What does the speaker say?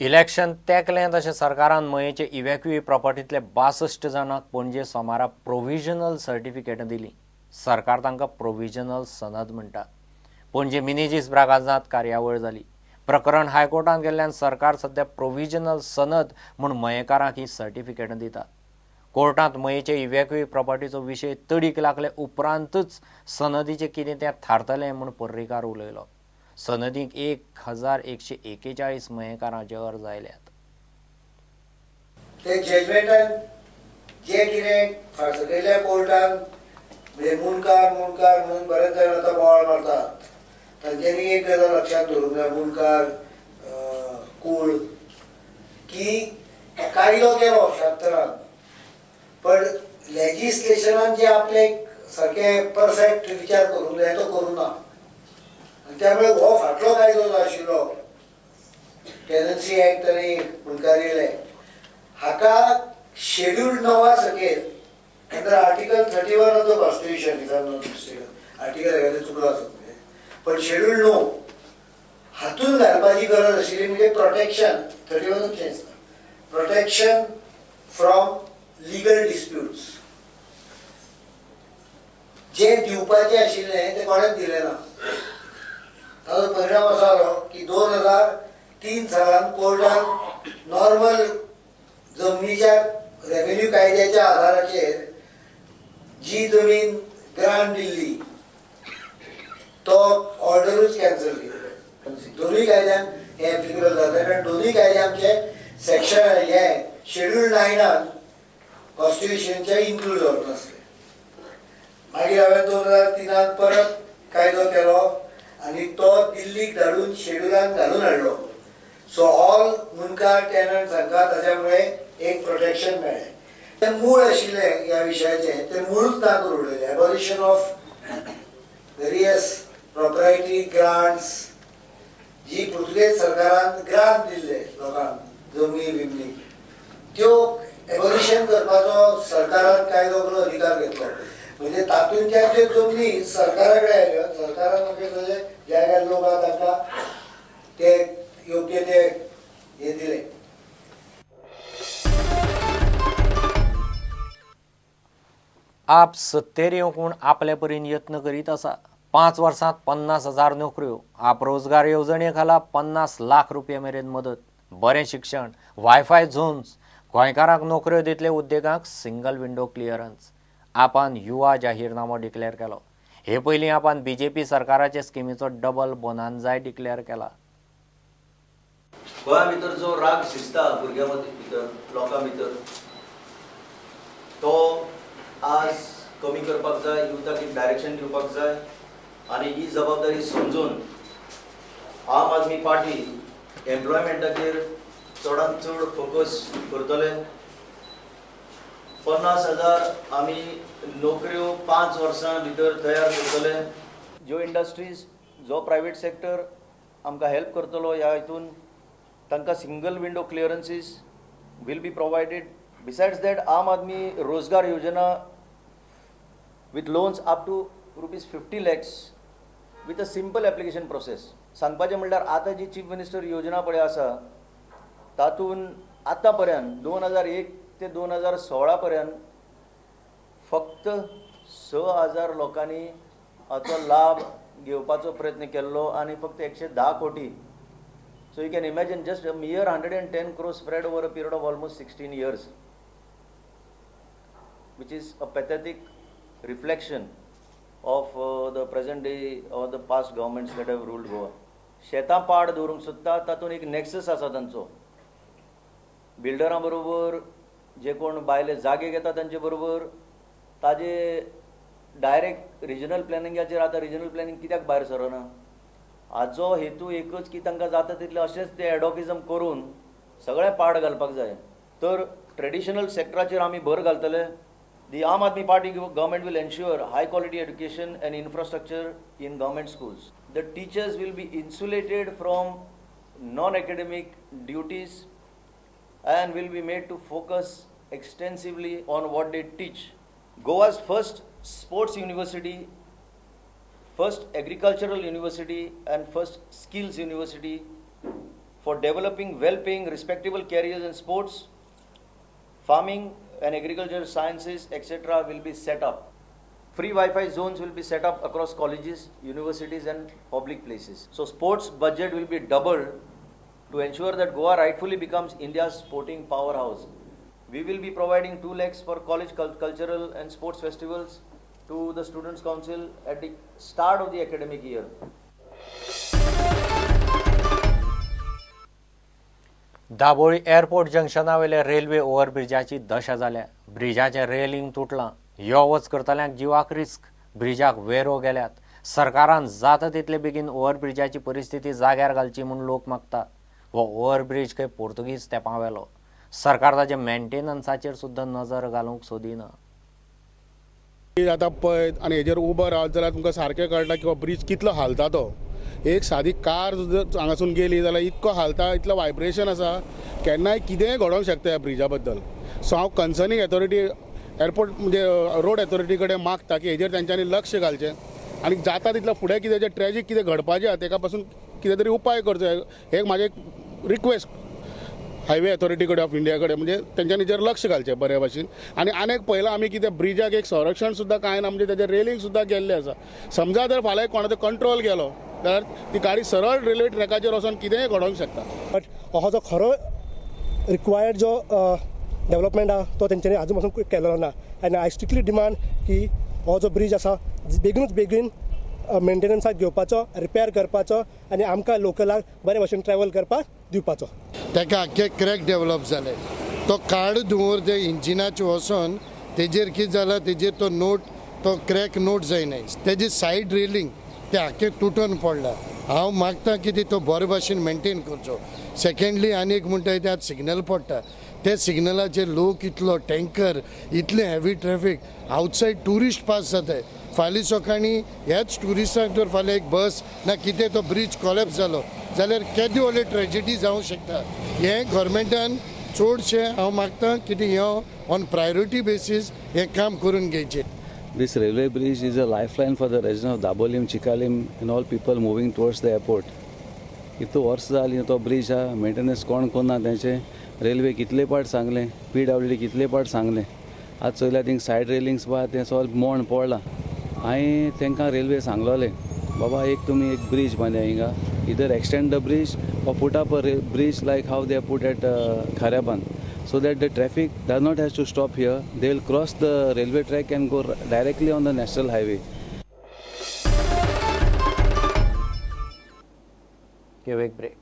Election तेकलें तशें सरकारान मयेचे इव्हॅक्युई प्रॉपर्टींतले 62 जाणांक पणजे सोमारा प्रोविजनल सर्टिफिकेटां दिलीं. सरकार तांकां प्रोविजनल सनद म्हणटा. पणजे मिनेजीस ब्रागांझांत कार्यावळ जाली. प्रकरण हायकोर्टांत गेल्ल्यान सरकार सध्या प्रोविजनल सनद म्हूण मयेकारांक ही सर्टिफिकेटां दिता. कोर्टांत मयेचे इव्हॅक्युई प्रॉपर्टीचो विशय तडीक लागले उपरांतच सनदीचें कितें तें थारतलें म्हूण पर्रीकार उलयलो. सनदीक 1141 मयेकारांचे अर्ज आयल्यात. ते जजमेंटान जे कितें सकयल्या कोर्टान म्हणजे मुंडकार मुंडकार म्हणून बरेच जाण आतां बोवाळ मारतात, तांच्यांनी एक गजाल लक्षांत दवरूंक जाय, मुंडकार कूळ की कायदो केलो शास्त्रान, पण लेजिस्लेशनान जे आपले सारके परफेक्ट विचार करूंक जाय तो करूं ना. आनी त्यामुळे हो फाटलो कायदो जो आशिल्लो टेनन्सी एक्ट आनी मुंडकारी एक्ट हाका शेड्यूल 9 सकयल under article 31 of the constitution, if I am not mistaken, article एखादें चुकलो आसत पण शेड्यूल 9 हातून घालपाची गरज आशिल्ली. म्हणजे प्रोटेक्शन 31 चेंज दिसता, प्रोटेक्शन फ्रॉम लिगल डिस्प्युट्स जे दिवपाचें आशिल्लें तें कोणेंच दिलें ना. ताजो परिणाम असो जालो की 2003 सालान कोर्टान नॉर्मल जमनीच्या रेव्हेन्यू कायद्याच्या आधाराचेर जी जमीन ग्रांट दिल्ली तो ऑर्डरूच कॅन्सल केली. दोनूय कायद्यान हें एप्लिकेबल जाता, कारण दोनूय कायदे आमचे सेक्शन हे शेड्यूल 9 कॉन्स्टिट्युशनचे इन्क्लूड जावन नासले. मागीर हांवें 2003 परत कायदो केलो आनी तो दिल्लीक धाडून शेड्युलान घालून हाडलो. सो ऑल मुंडकार टेनंट्स हांकां ताच्या मुळे एक प्रोटेक्शन मेळ्ळें. तें मूळ आशिल्लें ह्या विशयाचें तें मुळूच ना करून उडयलें. Abolition of various proprietary grants जी पुर्तुगेज सरकारान ग्रांट दिल्ले लोकांक जमनी बिमनी त्यो एबॉलिशन करपाचो सरकारान कायदो करून अधिकार घेतलो. म्हणजे तातूंतल्या त्यो जमनी सरकारा कडेन आयल्यो, सरकारान मागीर ताजे ज्या ज्या लोक आहा तांकां ते योग्य ते हे दिले. आप सत्तेर येवंक म्हूण आपले परीन यत्न करीत आसा. 5 वर्सांत 50,000 नोकऱ्यो, आप रोजगार येवजणे खाला 50 लाख रुपया मेरेन मदत, बरें शिक्षण, वायफाय झोन्स, गोंयकारांक नोकऱ्यो दितले उद्देगांक सिंगल विंडो क्लियरन्स. आपान युवा जाहीरनामो डिक्लेअर केलो. हे पयलीं आपान बीजेपी सरकाराचे स्किमीचो डबल बोनान्जाय डिक्लेअर केला. गोंया भितर जो राग शिजता भुरग्यां भितर, लोकां भितर, तो आज कमी करपाक जाय, युथाक एक डायरेक्शन दिवपाक जाय. आनी ही जबाबदारी समजून आम आदमी पार्टी एम्प्लॉयमेंटाचेर चडांत चड फोकस करतले. 50,000 आमी नोकऱ्यो 5 वर्सां भितर तयार करतले. ज्यो इंडस्ट्रीज, जो प्रायवेट सेक्टर आमकां हेल्प करतलो ह्या हितून, तांकां single window clearances will be provided. Besides that, Aam Aadmi Rozgar Yojana with loans up to rupees 50 lakhs with a simple application process. सांगपाचें म्हणल्यार आतां जी चीफ मिनिस्टर योजना पळय आसा तातूंत आतां पर्यंत 2001 ते 2016 पर्यंत फक्त 6,000 लोकांनी हाचो लाभ घेवपाचो प्रयत्न केल्लो आनी फक्त 110 कोटी. So you can imagine just a mere 110 crore spread over a period of almost 16 years, which is a pathetic reflection of the present day or the past governments that have ruled Goa. शेतां पाड दवरूंक सोदता तातूंत एक नॅक्सस आसा तांचो. बिल्डरां बरोबर जे कोण भायले जागे घेता तांचे बरोबर ताजे डायरेक्ट रिजनल प्लॅनिंगाचेर. आतां रिजनल प्लॅनिंग कित्याक भायर सरना? हाचो हेतू एकच की तांकां जाता तितलें अशेंच ते एडॉकिजम करून सगळें पाड घालपाक जाय. तर ट्रेडिशनल सेक्टराचेर आमी भर घालतले. The Aam Aadmi Party government will ensure high quality education and infrastructure in government schools. The teachers will be insulated from non academic duties and will be made to focus extensively on what they teach. Goa's first sports university, first agricultural university and first skills university for developing well paying respectable careers in sports, farming and agriculture sciences etcetera will be set up. Free Wi-Fi zones will be set up across colleges, universities and public places. So sports budget will be doubled to ensure that Goa rightfully becomes India's sporting powerhouse. We will be providing 2 lakhs for college cultural and sports festivals to the Students' Council at the start of the academic year. Dabolim airport जंक्शनावेले railway ओव्हरब्रिजाची दशा जाल्या. ब्रिजाचें railing तुटलां. यो वच करतल्यांक जिवाक risk. ब्रिजाक वेरो गेल्यात. सरकारान जाता तितले बेगीन ओव्हरब्रिजाची परिस्थिती जाग्यार घालची म्हूण लोक मागता. हो ओव्हरब्रिज खंय पोर्तुगीज तेंपा वेलो. सरकार ताचे मेंटेनन्साचेर सुद्दां नजर घालूंक सोदिना. आतां पळयत आनी हेजेर उबो रावत जाल्यार तुमकां सारकें कळटा की हो ब्रिज कितलो हालता तो. एक सादी कार जर हांगासून गेली जाल्यार इतको हालता, इतलो वायब्रेशन आसा, केन्नाय कितेंय घडोवंक शकता ह्या ब्रिजा बद्दल. सो हांव कन्सर्नींग अथॉरिटी एअरपोर्ट म्हणजे रोड अथॉरिटी कडेन मागता की हेजेर तेंच्यांनी लक्ष घालचें आनी जाता तितलो फुडें कितें जें ट्रेजीक कितें घडपाचें आसा तेका पासून कितें तरी उपाय करचो. हे म्हाजें एक रिक्वेस्ट हायवे अथॉरिटी कडेन ऑफ इंडिया कडेन, म्हणजे तेंच्यांनी हेजेर लक्ष घालचें बरे भाशेन. आनी आनीक पळयलां आमी कितें ब्रिजाक एक संरक्षण सुद्दां कांय ना, म्हणजे तेजें रेलिंग सुद्दां गेल्लें आसा. समजा जर फाल्यां कोणाचो कंट्रोल गेलो जाल्यार ती गाडी सरळ रेल्वे ट्रॅकाचेर वचून कितेंय घडोवंक शकता. बट हो जो खरो रिक्वायर्ड जो डेवलपमेंट आहा तो तेंच्यांनी आजून पासून केलेलो ना. आनी I strictly demand की हो जो ब्रीज आसा बेगीनूच बेगीन मेंटेनन्साक घेवपाचो, रिपेर करपाचो आनी आमकां लोकलाक बरे भशेन ट्रॅवल करपाक दिवपाचो. ताका आख्खे क्रॅक डेवलप जाले. तो काळ धुंवर ते इंजिनाचे वचोन तेजेर कितें जाला, तेजेर तो नोट तो क्रॅक नोट जायना, तेजी सायड रेलिंग ते आख्खे तुटून पडला. हांव मागता की तो बरे भाशेन मेंटेन करचो. सेकेंडली आनी एक म्हणटा ते आतां सिग्नल पडटा, ते सिग्नलाचेर लोक इतलो टँकर, इतलें heavy traffic, outside tourist pass जाताय. फाल्यां सकाळीं ह्याच ट्युरिस्टांक जर फाल्यां एक बस ना कितें तो ब्रिज कोलॅप्स जालो जाल्यार केदी व्हडली ट्रेजिडी जावंक शकता. हें गोवोरमेंटान चडशें हांव मागता की हें ऑन प्रायोरिटी बेसीस हें काम करून घेवचें. This railway bridge is a lifeline for the residents of Dabolim, Chicalim and all people moving towards the airport. इतू वर्स जालीं तो ब्रिज आहा, मेंटेनन्स कोण करना तेंचे. रेल्वे कितले पाट सांगलें, PWD कितले पाट सांगलें. आज चोयल्यार थिंग सायड रेलिंग्स बा तें सगळें मोण पडलां. हांवें तांकां रेल्वे सांगलोलें, बाबा एक तुमी एक ब्रिज बांदया हिंगा, either extend the bridge or put up a bridge like how they put at Kharebandh, so that the traffic does not have to stop here. They will cross the railway track and go directly on the national highway. Give a break.